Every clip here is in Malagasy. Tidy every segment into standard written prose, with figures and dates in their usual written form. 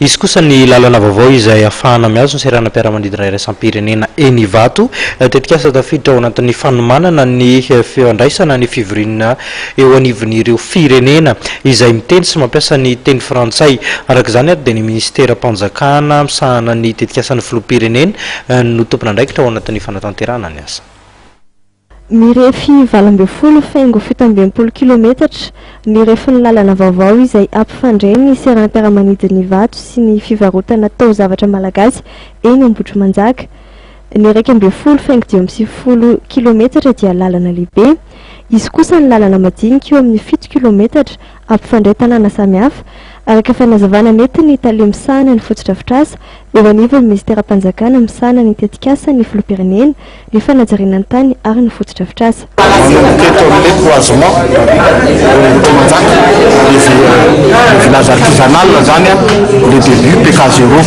Hisy kosa ny lalana vaovao izay ahafahana mihazo ny seranam-piaramanidina iraisam-pirenena eny Ivato. Tetikasa tafiditra ao anatin'ny fanomanana ny fifandraisana ny fivoriana eo anivon'ireo firenena izay miteny sy mampiasa ny teny frantsay. Araka izany ary dia ny minisiteram-panjakana misahana ny tetikasan'ny filoham-pirenena no tompon'andraikitra ao anatin'ny fanatanterahana ny asa. Mirefy 18 faingo 67 kilometatra ny refin'ny lalana vaovao izay hampifandray ny seranam-piaramanidin'Ivato sy ny fivarotana taozavatra malagasy eny Ambohitrimanjaka. Ny 11 faingo 95 kilometatra dia lalana lehibe. Hisy kosa ny lalana madinika eo amin'ny 7 kilometatra hampifandray tanàna samihafa, araka fanazavana nentin'ny tale misahana ny fotodrafitrasa eo anivon'ny minisiteram-panjakana misahana ny tetikasan'ny filoham-pirenena, ny fanajariana ny tany ary ny fotodrafitrasa. Manomboka eto amin'ilay croisement Ambohitrimanjaka, le village artisanal zany le début PK zéro,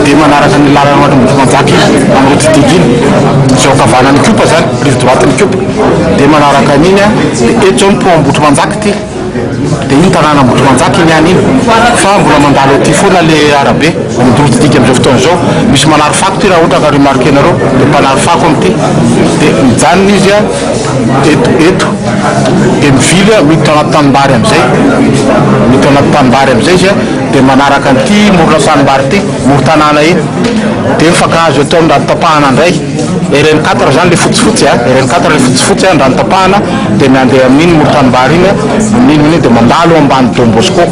dia manaraka ny lalana ao Ambohitrimanjaka iny amin'ny route digue iny, izao ankavanan'ny Ikopa zany, rive droite ny Ikopa, dia manaraka an'iny dia eto zao ny pont Ambohitrimanjaka ity, dia iny tanàna Ambohitrimanjaka iny ihany iny, fa mbola mandalo aty foana le arabe amin'ny route digue amin'izao fotoana izao, misy manary fako ity raha ohatra ka remarquer-nareo, dia mpanary fako amin'ity, dia mijanona izy eto eto, dia mivily miditra anaty tanimbary amin'izay, miditra anaty tanimbary amin'izay izy dia manaraka an'ity morona tanimbary ity, moron-tanàna iny, dia mifankahazo eto Andranotapahana indray, RN 4 zany le fotsifotsy a, RN 4 le fotsifotsy Andranotapahana, dia mandeha amin'iny moron-tanimbary iny, amin'iny iny dia mandalo ambany Don Bosco,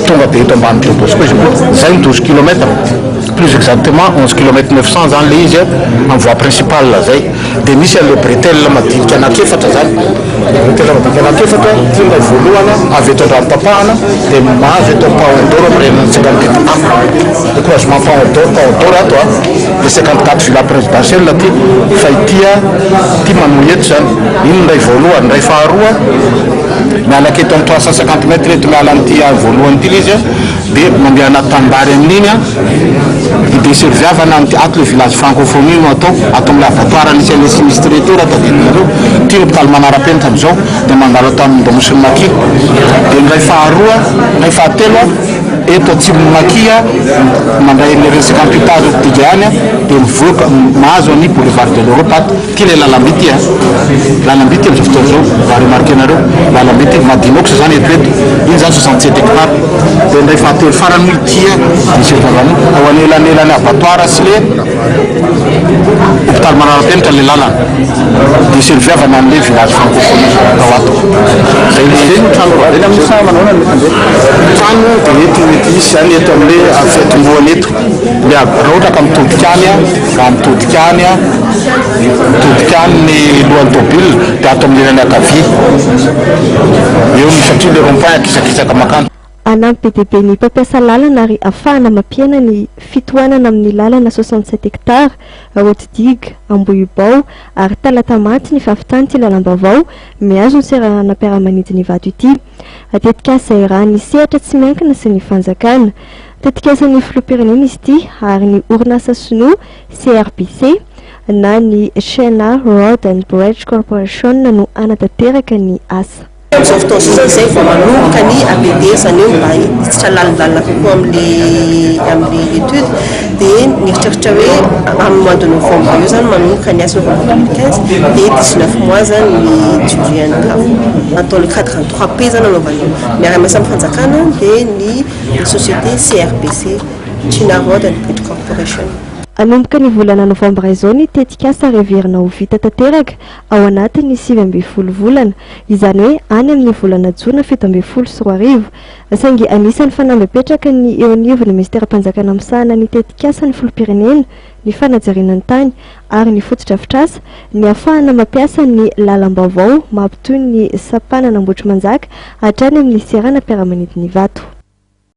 tonga dia eto ambany Don Bosco izy koa, zay ny 12 kilomètres, plus exactement 11 kilomètres 900 zany le izy amin'ny voie principale zay, dia misy an'le bretelle madinika anankiefatra zany, bretelle madinika anankiefatra, ity ilay voalohany avy eto Andranotapahana dia mahazo eto Paon d'Or amin'ny RN 58 A, le croisement Paon d'Or, Paon d'Or ato a, le 54 villa présidentielle aty, fa ity a, ity manohy eto zany, iny ny iray voalohany, ny iray faharoa miala eto amin'ny 350 mètres eto miala amin'ity voalohany ity ilay izy a, dia mandeha anaty tanimbary amin'iny a, hi-desserviavana amin'ity ato le village francophonie no atao, ato amin'ny abattoir nisy an'ilay sinistré teo raha tadidinareo, ity hôpitaly manara-penitra amin'izao, dia mandalo ato amin'ny Domosin'ny Maki, dia ny iray faharoa, ny iray fahatelo a, eto atsimon'ny Maki a, mandray an'ilay resaka ampitar digue any a, dia mivoaka mahazo an'i boulevard de l'Europe ato, ity ilay lalamby ity a, lalamby ity amin'izao fotoana izao, raha remarquer-nareo, lalamby ity, Madinox zany eto eto, iny zany 67 hectares, dia ny iray fahatelo farany moa ity a, desservavana ao anelanelan'ny abattoir sy le hôpitaly manara-penitra le lalana, desserviavana an'le village francophonie ao ato, zay le izy. Trano roa amin'ny sa manahoana no mety handeha? Trano dia mety mety hisy zany eto amin'le fiatombohana eto, le raha ohatra ka mitodika any a, raha mitodika any a, mitodika any ny lohan'ny tôbila dia ato amin'ny ilany ankavia eo ny satria le rond point akisakisaka makany. Hanampy be dia be ny mpampiasa lalana ary ahafahana mampihena ny fitohanana amin'ny lalana 67 hectares, route digue, Ambohibao ary Talatamaty ny fahavitan'ity lalam-baovao mihazo ny seranam-piaramanidina Ivato ity. Tetikasa iarahan'ny sehatra tsy miankina sy ny fanjakana. Tetikasan'ny filoham-pirenena izy ity ary ny orinasa sinoa CRBC na ny China Road and Bridge Corporation no hanatanteraka ny asa. Amin'izao fotoana izao zany izay vao manomboka ny APD, izany hoe mba hiditra lalindalina kokoa amin'le amin'le étude, dia mieritreritra hoe amin'ny mois de novembre eo zany manomboka ny asa, novembre 2015, dia 19 mois zany ny durée ny travaux. Dans le cadre ny 3P zany anaovana io, miara-miasa amin'ny fanjakana dia ny société CRBC, China Road and Bridge Corporation. Hanomboka ny volana novambra izao ny tetikasa heverina ho vita tanteraka ao anatin'ny 19 volana, izany hoe any amin'ny volana jona 2017. Saingy anisan'ny fanamby apetraka ny eo anivon'ny minisiteram-panjakana misahana ny tetikasan'ny filoham-pirenena, ny fanajariana ny tany ary ny fotodrafitrasa, ny ahafahana mampiasa ny lalam-baovao mampitohy ny sampanana Ambohitrimanjaka hatrany amin'ny seranam-piaramanidina Ivato.